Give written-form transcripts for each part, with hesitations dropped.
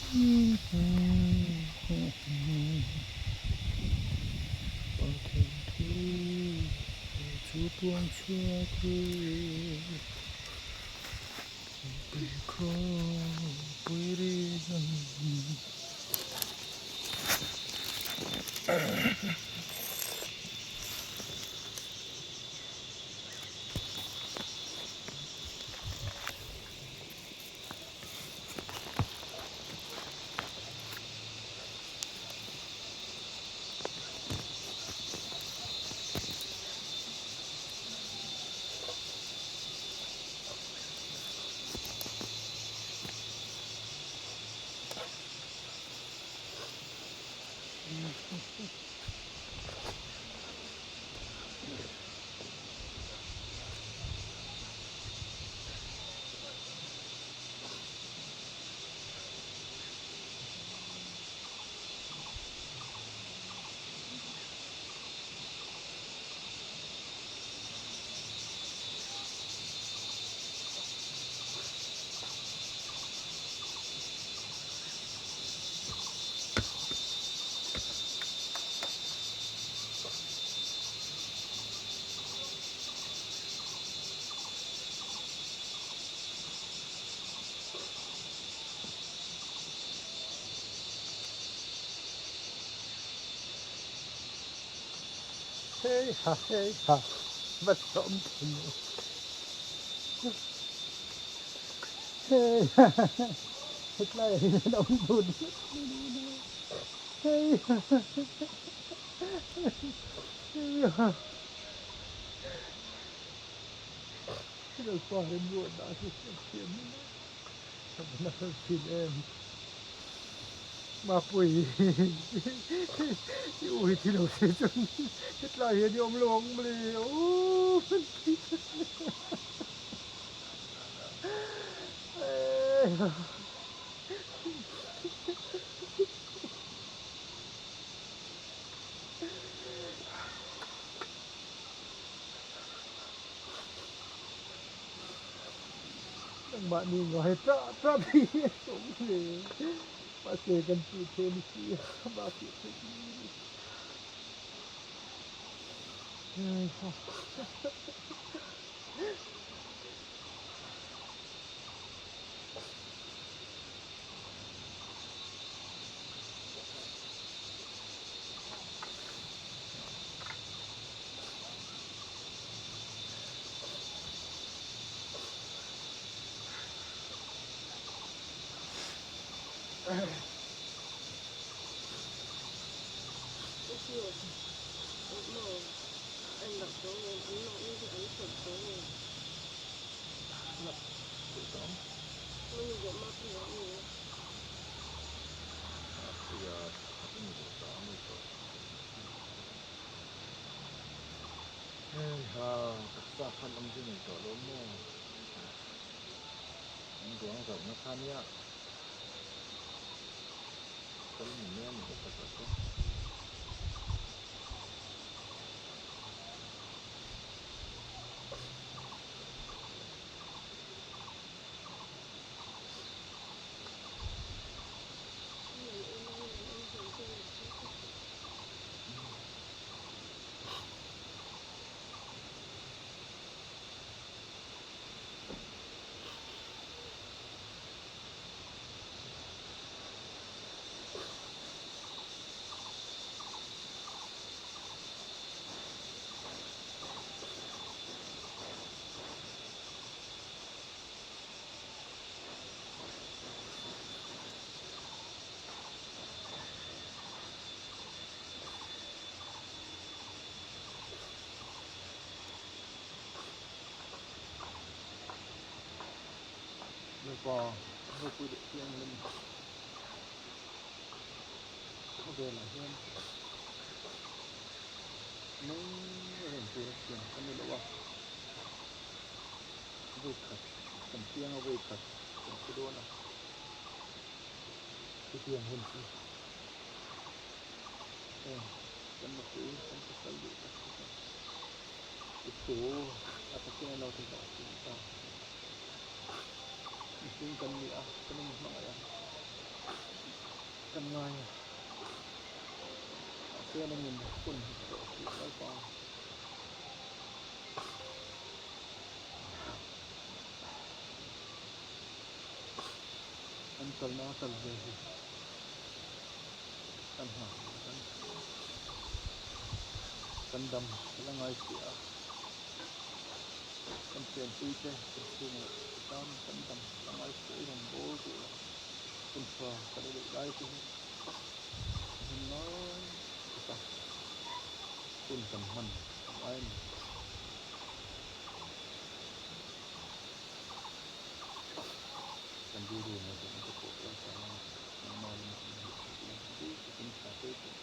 Pathian thu chu puang chhuak ru Pui khawpui ri zam. Hei ha hei ha va sawm thin u. Hei ha hetlai ah hian an awm dun vek hei ha hei ha. Lalpa remruatna hi a thiam in a va nasa thin em. Mapui i u hi thi lo se chuan hetlai hian i awm lo ang mawle aw kan ti tlat mai a. Nangmahni ngai ṭah ṭah phei hi a sawm hle. Mahse kan tih theih a ni si a, amah tih theih hi a ni. Hei ha, taksa khan awmze nei tawh lo maw? An ruang zauhna kha nia kal ni mai a ni bawk a chuan. Mipa ropui leh chiang a ni. Khawvelah hian nung reng tura siam ka ni lo a, vawikhat kan piang a vawikhat kan thi dawn a, chutiang hun chu heng kan nupui kan pasal duh tak te chuan i thu a takin an lo ti hlawh thin ta. Mihring kan ni a, kan inhmangaih a. Kan ngai a, mahse nangin hun hi tawh tih Lalpa. Kan kalna a kal ve hi kan nghak kan kan dam ka la ngai si a, kan pianpui te kan chhung leh te tan kan dam ka la ngai si a, i rawn bawl tur a hun tha ka la neih lai te hi hun ngai taka hun kan hman a ngai a ni. Kan rilru ngaihtuahna te pawh Lalpa nangmah lamah min hmuh ila bik takin tha te pawh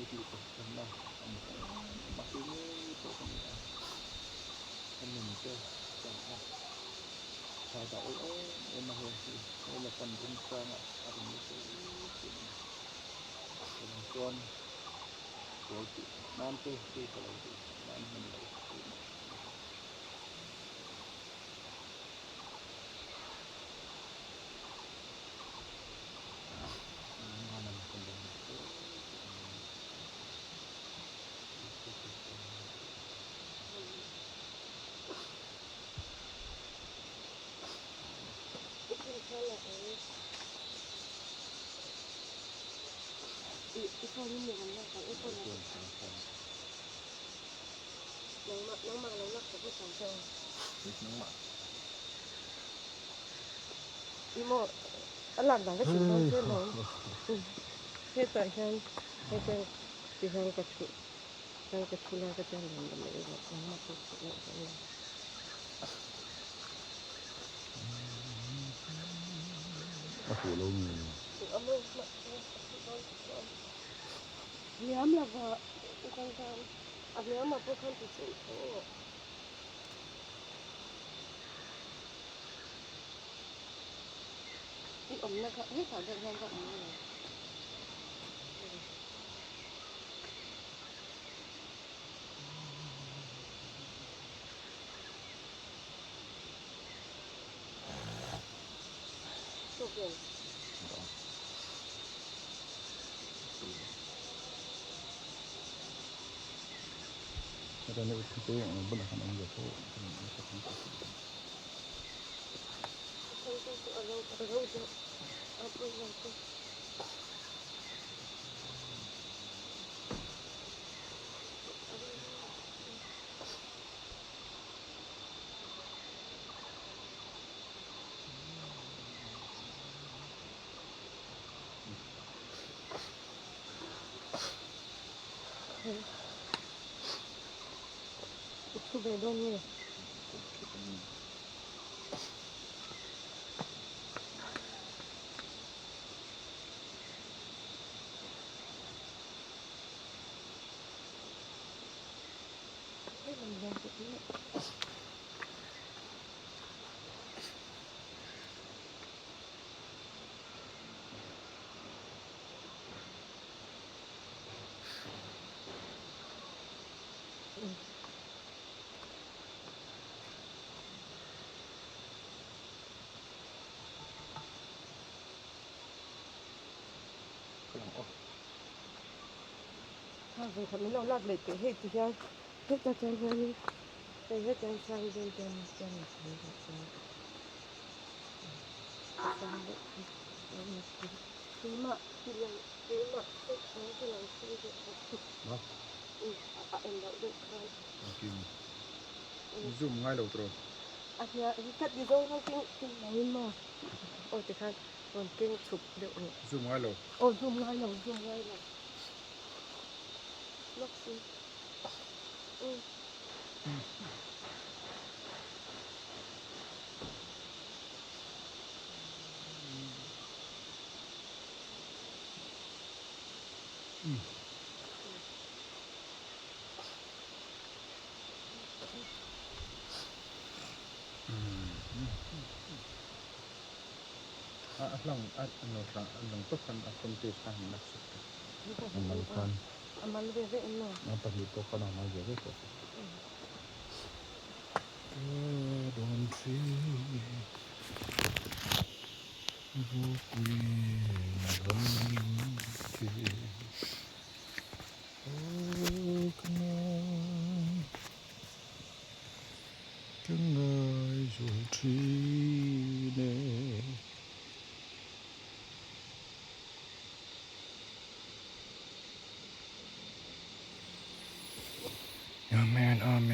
i tih chak tlanna a mawh em em a, kei ngei pawh ka ni a, ka nun te chakna tha dah awl em em a heng hi he la pan remchangah a rawn la fo thin a ni. Chuvang chuan sual tih nan te chu ka lo tih nan hman lo pawimawh a ni. A lak dan ka chhun dawn che maw hetah hian hetiang ti hian ka thu hian ka thu lai ka chuan lawm lawm leh rawh engmah pawh chhut loh ka ni. A huh lo nge ni? Hniam lova a hniamah pawh khan ti chhun tho. I awmna kha hetah deuh hian ka awm lo. I thu ve dawn nge? Kha vawikhat min lo lak leh teh hei ti hian heta chuan hianin hei hetiang sang dawn te ania chuan keimah keimah a en loh deuh khan. Zoom ngai lo tawh. A hnia ka ti zawng khan keng keng lo in maw aw ti khan rawn keng chhuk deuh rawh. Zoom ngai lo. Aw zoom ngai lo zoom ngai lo. Lawk si. Um. A hlang a lang tawp khan a frontage kha han laksak ta. A mal khan. A mal ve ve em maw? A pahnih pawh khan a mal ve ve tawh. Ka ngai zual thin.